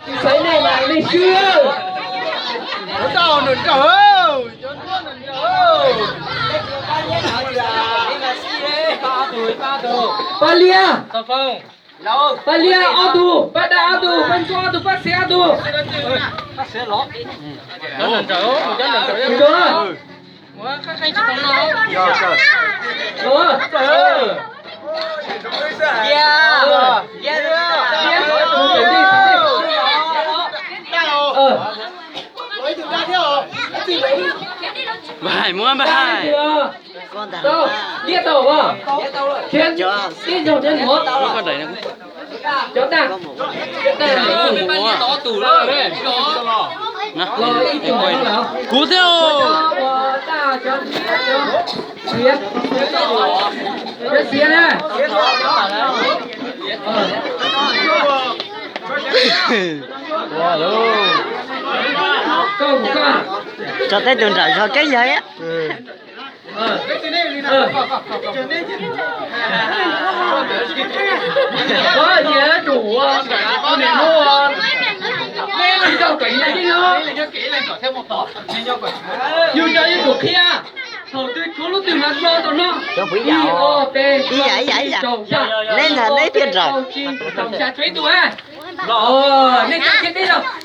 Xaiv nej mas nej swb. Paj Liab, Paj Liab ob tug, Paj Daj ob tug, Paj Ntsuab ob tug, Paj Xiav ob tug. Npawg Hais, muab Npawg Hais. Liab tau os. Khiav tib zaug thiab nuav. Cov tag. Kuv thiab. Cov xiav na. Tso tej tus nram zog keeb yawg. Yus cov yuav tsum qhia thaum twg tshuav lub twg mas hlo tau no. Ib, ob, peb, plaub, tsib, rau, xya, rau, tsib, rau, xya, tshuav ib tug a. Nej cov qhia tib zaug.